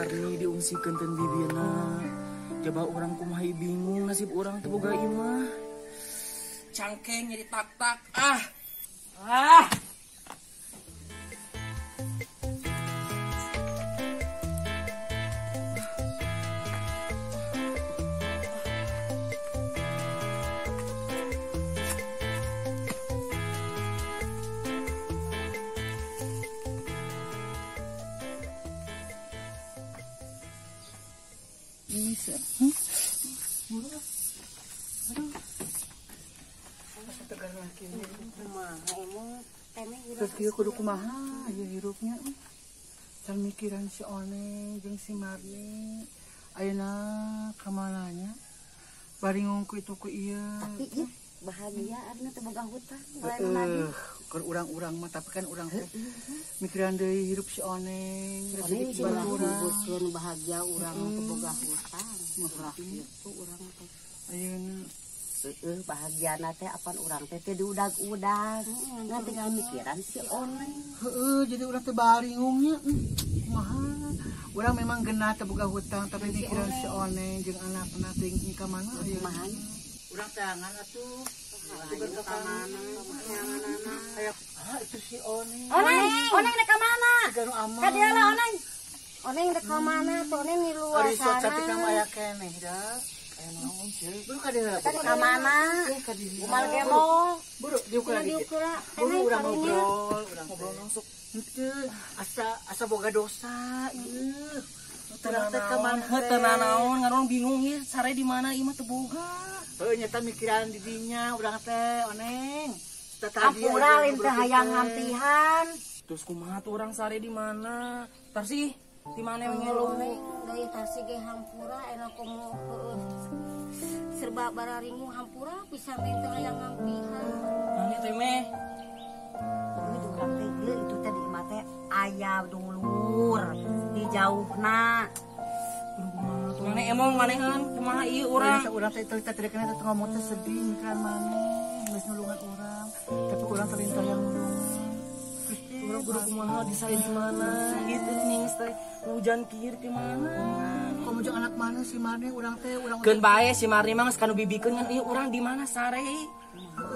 Marni diungsikeun teu bibina. Coba urang kumaha bingung nasib urang teu boga imah. Cangkeng jadi tak-tak ah. Ah. Bisa. Terus kieu kudu kumaha ieu hirupnya. Can mikiran si Oneng jeung si Marni. Ayeuna ka mananya? Bari ngungku itu ku ieu. Tapi ieu bahagia arna teu boga hutang lain lagi. Keur urang-urang mah tapi kan urang teh mikiran deui hirup si Oneng. Oneng sih bahagia urang teu boga hutang. Ulah kitu urang teh. Ayeuna bahagiana teh apan urang teh teu diudag-udag ngan tinggal mikiran si Oneng. Heeh, jadi urang teh baringungnya. Kumaha? Urang memang genah teu boga hutang tapi mikiran si Oneng jeung anakna teh ka mana ayeuna. Kumaha? Urang tangan atuh. Tugas ka mana? Ah, itu si Oneng. Oneng, Oneng rek ka mana? Ka dieu lah Oneng. Oneng rek ka mana tuh Oneng di luar sana. Ari sok cantik mah aya keneh da. Aya naon ceuk. Buru ka dieu. Ka mana? Ka dieu. Umal gemo. Buru diukur lagi. Buru urang ngobrol, urang ngobrol sok. Henteu, asa boga dosa ieu. Urang teh ka mana? Heuh naon, ngarong bingung ieu sare di mana ieu mah teu boga. Heuh nyata mikiran di dinya urang teh Oneng. Ampura lain teh hayang ngampihan. Terus kumaha tuh urang sare di mana? Tarsi di mana yang ngelo? Deui tarsi ge hampura era komo heueuh. Serba bararingu hampura pisan teh teu hayang ngampihan. Mana teh meh? Ieu urang teh ieu itu teh di imah teh aya dulur di jauhna. Mana emang manehan kumaha ieu urang? Urang teh tadi kana teh ngomong teh sedih mikiran maneh, geus nulungan urang, tapi urang terlintah yang nulungan. Urang kudu kumaha disare di mana? Gitu nih teh hujan kieu di mana? Komo jeung anak maneh si maneh urang teh urang keun bae si Marni mah geus kanu bibikeun ngan ieu urang di mana sare?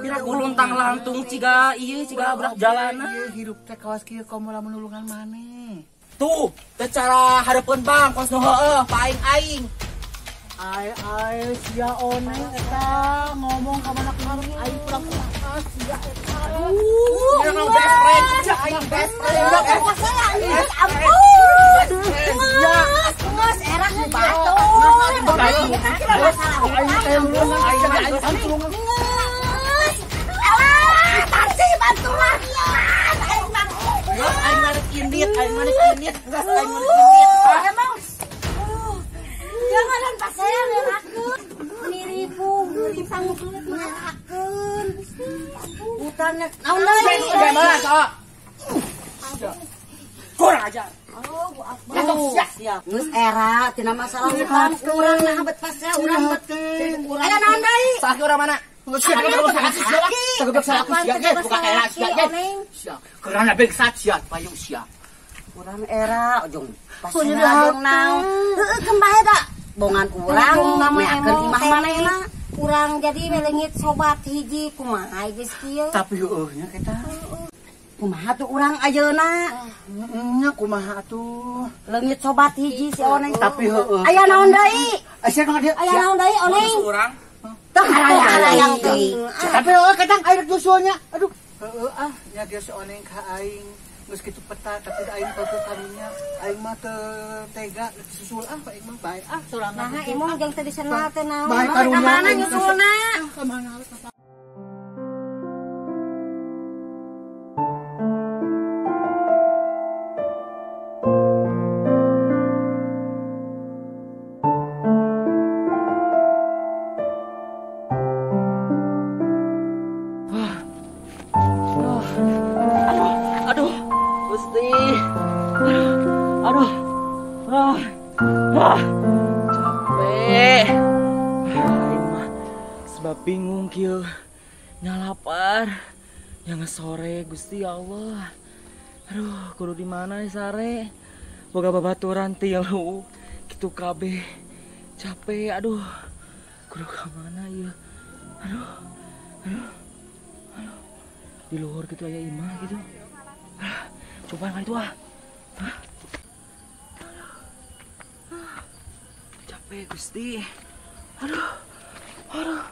Pira kuluntang lantung ciga ieu ciga abrak jalanan. Ieu hirup teh kawas kieu komo lamun nulungan maneh. Tuh, secara hareupeun bang kos nu heueuh paing aing. Ai ai sia Oneng eta ngomong ka mana kemarin aing pulang kumaha sia eta. Aduh, best friend, sia aing best friend. Ampun. Geus era ku batur. Aing teh nulungan aing aing tulungan. Geus. Alah, tarsi bantuan. Geus aing manis indit, aing manis indit, geus aing manis indit. Emang jangan pas saya ngerakeun. Niripu, sanggup leuit ngerakeun. Utangna naon deui? Gimana, sok? Kurang ajar. Oh, Bu Akbar. Siap. Geus era tina masalah utang urang nah bet pas saya urang bet. Aya naon deui? Salaki urang mana? Sia karena bengsat sia payung sia. Urang era ujung pas jong naon. Heueuh keun bae da. Bongan urang meakeun imah manehna. Urang jadi leungit sobat hiji kumaha geus kieu. Tapi heueuh nya kita. Kumaha tuh urang ayeuna? Nya kumaha atuh? Leungit sobat hiji si Oneng. Tapi heueuh. Aya naon deui? Aya naon deui? Aya naon deui Oneng? Urang. Tah harayang teuing. Tapi heueuh kadang air nyusulnya. Aduh. Heueuh ah nya geus si Oneng ka aing. Geus kitu peta tapi aing teu karunya. Aing mah teu tega susul ah aing mah bae ah sorangan. Nah, emang jeung teu disenal teh naon? Ka mana nyusulna? Ka mana? Capek. Aing mah sebab bingung kieu. Nyalapar. Yang sore Gusti ya Allah. Aduh, kudu di mana sare? Boga babaturan tilu kitu kabeh. Capek aduh. Kudu ka mana ieu? Aduh. Aduh. Aduh. Di luhur kitu aya imah gitu. Cobaan ka itu ah. Hah? Capek Gusti. Aduh. Aduh.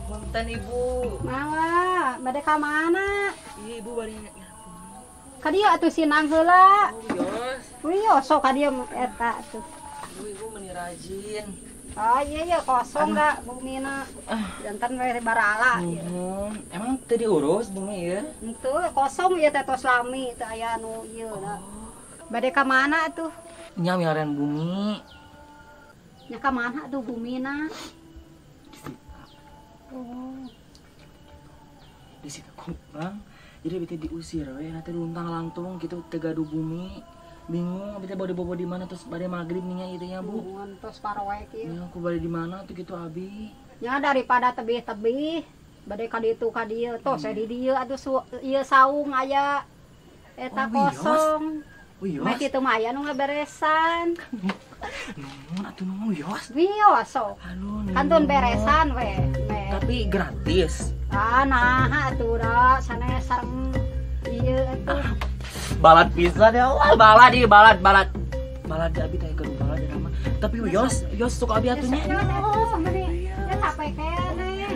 Punten Ibu. Mangga, bade ka mana? Iya Ibu bade ka dieu atuh sinang heula. Oh, wios. Wios sok ka dieu eta atuh. Ibu, Ibu meni rajin. Oh iya iya kosong da bumina. Jantan we barala. Emang teu diurus bumi ieu? Henteu, kosong ieu teh tos lami teu aya anu ieu da. Bade ka mana atuh? Nya milarian bumi. Nya ka mana atuh bumina? Oh. Di situ kurang, jadi bete diusir we nanti luntang lantung gitu teu gaduh bumi. Bingung bete bade bobo di mana terus bade magrib nih ieu nya Bu. Nuhun tos paroe kieu. Nya aku bade di mana tuh gitu abi. Nya daripada tebih-tebih bade ka ditu ka dieu tos di dieu atuh ieu saung aya eta kosong. Wios. Meh kitu mah aya nu ngaberesan. Nuhun atuh nuhun wios. Wios sok. Kantun beresan we. Tapi gratis. Ah nah atuh da sanes sareng ieu atuh. Balad pisan ya Allah, balad ieu balad balad. Balad abi teh keur balad nama. Tapi wios, wios sok abi atuh nya. Ya capek keneh.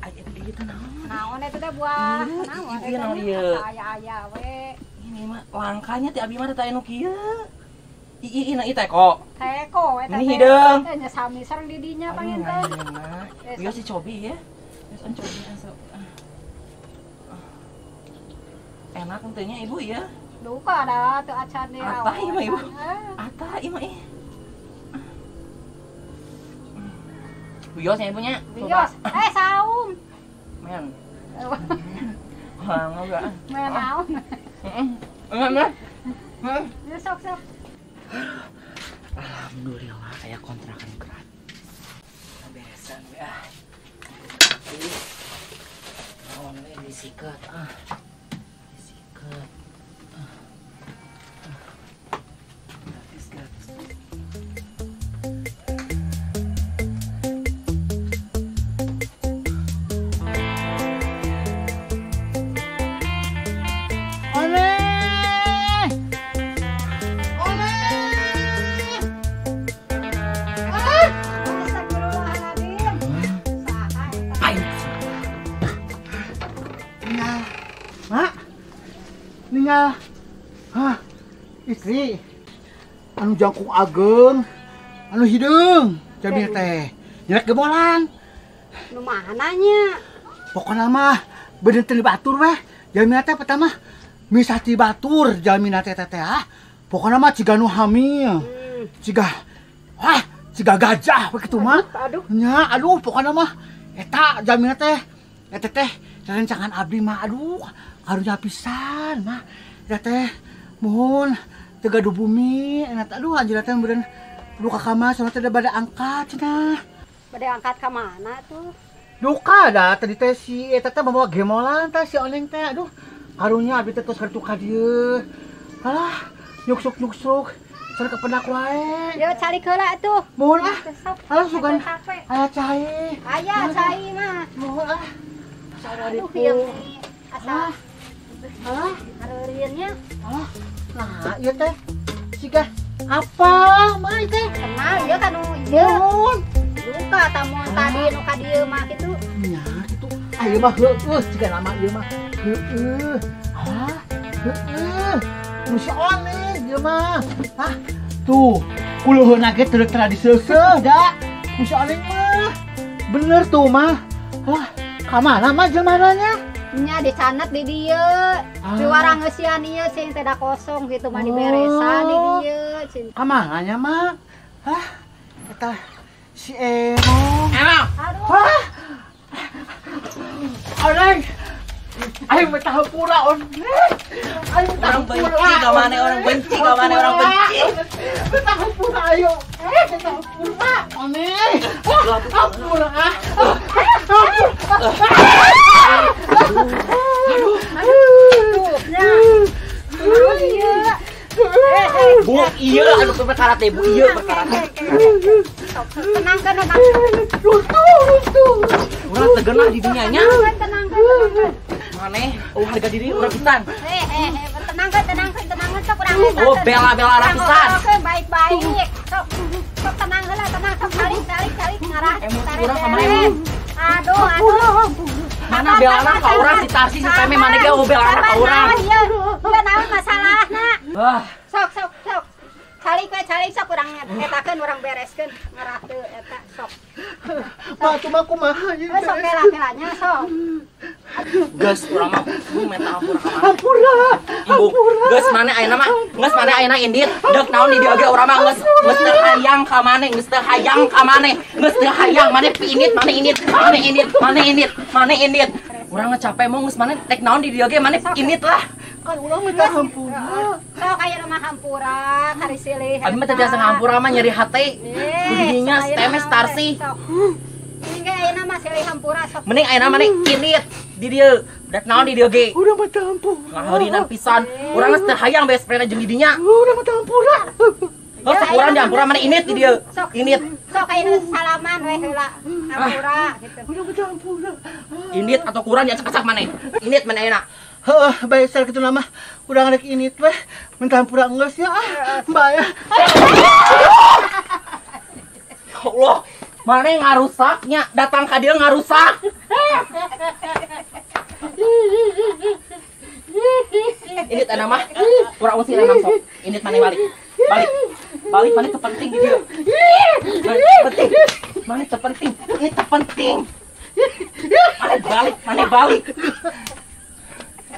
Aya ieu teh naon? Naon eta teh buah? Naon ieu naon ieu? Aya-aya we. Ini mah langkanya ti abi mah teh anu kieu. Ii na teko. Teko eta teh. Ini hideung. Nya sami sareng di dinya panginten. Wios dicobi ya. Wios cobi asa. Enak henteu nya Ibu ya. Duka da teu acan di Atah ieu mah Ibu. Atah ieu mah ih. Wios nya Ibu nya. Wios. Eh saung. Men. Wah, enggak. Men naon? Heeh. Enggak, enggak. Ya sok sok. Alhamdulillah kayak kontrakan gratis. Beresan we ah. Naon we disikat ah. Disikat. Ah. Gratis gratis. Ningal, hah, istri, anu jangkung ageng, anu hideung, jamil teh, nyerek gebolan. Nu mana nya? Pokona mah bener teu batur weh, jamil teh pertama misah ti batur jamil teh teh ah. Pokona mah ciga nu hamil, ciga, wah, ciga gajah begitu mah. Aduh. Nya, aduh, pokona mah eta jamil teh, eta teh rencangan abdi mah, aduh. Karunya pisan mah eta teh mohon teu gaduh bumi enak aduh anjeunna teh meureun duka ka mah soalna teh bade angkat cenah. Bade angkat ka mana tuh? Duka da tadi teh si eta teh mawa gemolan teh si Oneng teh aduh karunya abdi teh tos kartu ka dieu. Alah nyuksuk-nyuksuk cenah kependak wae. Yo calik heula atuh. Mohon ah. Alah sugan. Aya cai. Aya cai mah. Mohon ah. Aduh ieu asa. Alah, hareurieunnya. Alah, nah ieu teh siga apa mah ieu teh? Kenal ieu kan nu ieu. Mohon. Luka tamuan tadi nu ka dieu mah kitu. Nya kitu. Ah ieu mah heueuh siga nama ieu mah. Heueuh. Alah, heueuh. Nu si Oneng ieu mah. Hah, tuh kuluheuna ge teu tradiseuseuh da. Nu si Oneng mah. Bener tuh mah. Alah, ka mana mah jelmana nya? Nya dicanet di dieu. Piwarang ngeusian ieu sing teh da kosong kitu mah diberesan di dieu. Ka mana nya mah? Hah? Eta si Emong. Emong. Aduh. Hah? Oneng. Aing mah hampura on. Aing mah Orang benci ka maneh, orang benci ka maneh, orang benci. Minta hampura ayo. Minta hampura. One. Hampura. Bu, iya anu perkara teh, Bu, iya perkara teh. Tenang kan, tenang. Runtuh. Urang teu geunah di dinya nya. Tenang kan. Maneh, oh harga diri urang pisan. Tenang kan, tenang kan, tenang kan sok urang. Oh, bela-bela urang pisan. Baik-baik. Sok sok tenang heula, tenang sok tarik tarik tarik ngarah. Emosi urang ka maneh. Aduh, aduh. Mana belana ka urang si Tarsi si Teme maneh ge oh belana ka urang. Ieu naon masalahna? Wah. Sok sok sok. Calik we calik sok urang etakeun urang bereskeun ngarah teu eta sok. Mah cuma kumaha ieu. Sok kela-kelanya sok. Geus urang mah meta hampura ka maneh. Hampura. Hampura. Geus maneh ayeuna mah, geus maneh ayeuna indit. Deuk naon di dieu ge urang mah geus geus teu hayang ka maneh, geus teu hayang ka maneh, geus teu hayang maneh piinit, maneh indit, maneh indit, maneh indit, maneh indit. Urang mah capek mau geus maneh rek naon di dieu ge maneh indit lah. Kan urang minta hampura. Sok aya mah hampura kari silih. Abi mah teu biasa ngahampura mah nyeri hate. Kudinya temes Tarsi. Mending ayeuna mah silih hampura sok. Mending ayeuna maneh indit di dieu. Rek naon di dieu ge. Urang mah teu hampura. Ngaheurinan pisan. Urang geus teu hayang best friend jeung di dinya. Urang mah teu hampura. Oh, sok urang dihampura maneh indit di dieu. Indit. Sok ayeuna salaman we heula. Hampura gitu. Urang mah teu hampura. Indit atau kurang diacak-acak maneh. Indit maneh ayeuna. Heuh, bae sar kitu mah urang rek indit weh. Minta hampura geus ya ah. Mbak ya. Ya Allah, maneh ngarusaknya, datang ka dieu ngarusak. Indit ayeuna mah urang usir ayeuna sok. Indit maneh balik. Balik. Balik maneh teu penting di dieu. Maneh penting. Maneh teu penting. Ini teu penting. Maneh balik, maneh balik.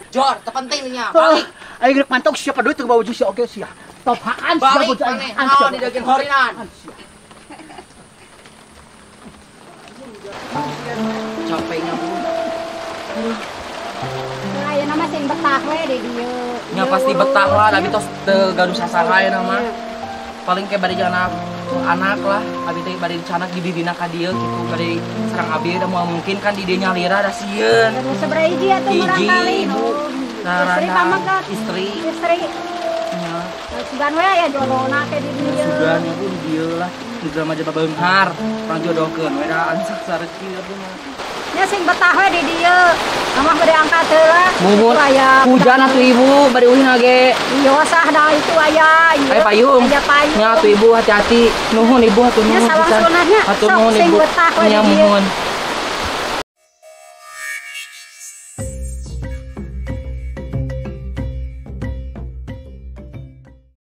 Jor, teu penting nya, balik. Aing rek mantok siapa duit teu bawa jeung si oge sia. Topaan sia balik bojo maneh. Naon di daging horinan. Capeknya Bu. Nah, ayeuna mah sing betah we di dieu. Nya pasti betah lah, tapi tos teu gaduh sasaha ayeuna mah. Paling kayak bade anak anak lah, abi teh bade dicanak di didina ka dieu kitu, bade sareng abi da moal mungkin kan di dieu nyalira da sieun. Terus sabaraha hiji atuh murangkali? Hiji, Bu. Istri pamegat. Istri. Istri. Nya. Sugan we aya jolona teh di dieu. Sugan ya Bu di dieu lah. Nu drama aja babeunghar, urang jodohkeun we da ansak sareuki atuh mah. Nya sing betah we di dieu. Mah bade angkat heula. Muhun. Hujan atuh Ibu, bade uih ge. Iya sah da itu aya. Aya payung. Aya payung. Nya atuh Ibu hati-hati. Nuhun Ibu hatur nuhun pisan. Hatur nuhun Ibu. Sing betah we Nya di dieu. Muhun.